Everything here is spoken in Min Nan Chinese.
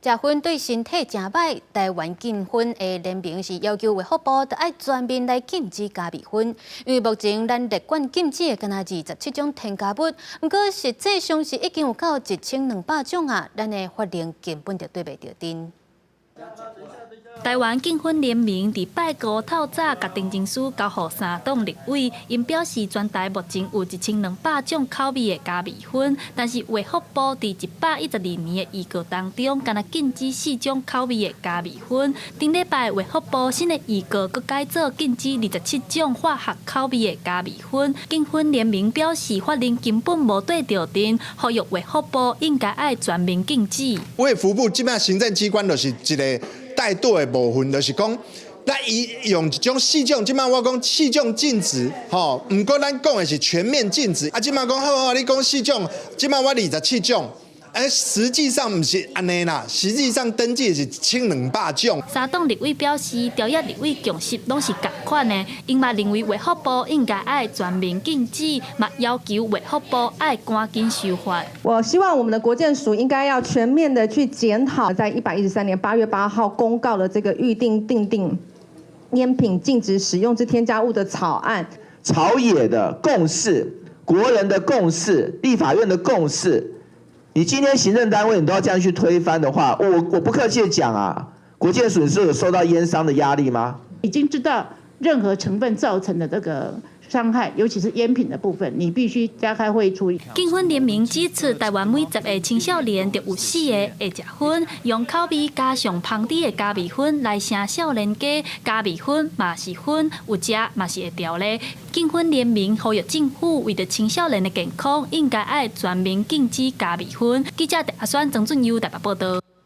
食薰對身體誠歹，台灣禁薰的聯盟是要求衛福部著愛全面來禁止加味薰，因為目前咱列管禁止的干焦27種添加物，毋過實際上是已經有到1200種啊，咱的法令根本就對袂著陣。台灣禁薰聯盟佇拜五透早共陳情書交予三黨立委，𪜶表示全台目前有1200種口味的加味薰，但是衛福部佇112年的預告當中，干焦禁止四種口味的加味薰。頂禮拜衛福部新的預告，閣改做禁止27種化學口味的加味薰。禁薰聯盟表示，法令根本無對著陣，呼籲衛福部應該愛全面禁止。衛福部這擺行政機關就是一个怠惰的部分，就是講，咱伊用一種四種，這擺我講四種禁止，吼，毋過咱講的是全面禁止。啊，這擺講好好，你講四種，這擺我二十七種，欸，實際上毋是按呢啦，實際上登記的是1200種。三黨立委表示，朝野立委共識攏是仝款的，𪜶嘛認為衛福部應該愛全面禁止，嘛要求衛福部愛趕緊修法。我希望我們的國健署應該要全面的去檢討，在113年8月8號公告的這個預定訂定菸品禁止使用之添加物的草案。朝野的共識、國人的共識、立法院的共識。你今天行政單位你都要這樣去推翻的話，我不客氣的講啊，國健署是有受到菸商的壓力嗎？已經知道任何成分造成的這個傷害，尤其是菸品的部分，你必須加開會議處理。禁薰聯盟指出，台灣每10個青少年就有四個會食薰，用口味加上芳甜的加味薰來成少年家，加味薰嘛是薰，有食嘛是會著咧。禁薰聯盟呼籲政府為著青少年的健康，應該愛全面禁止加味薰。記者阿選曾俊優台北報道。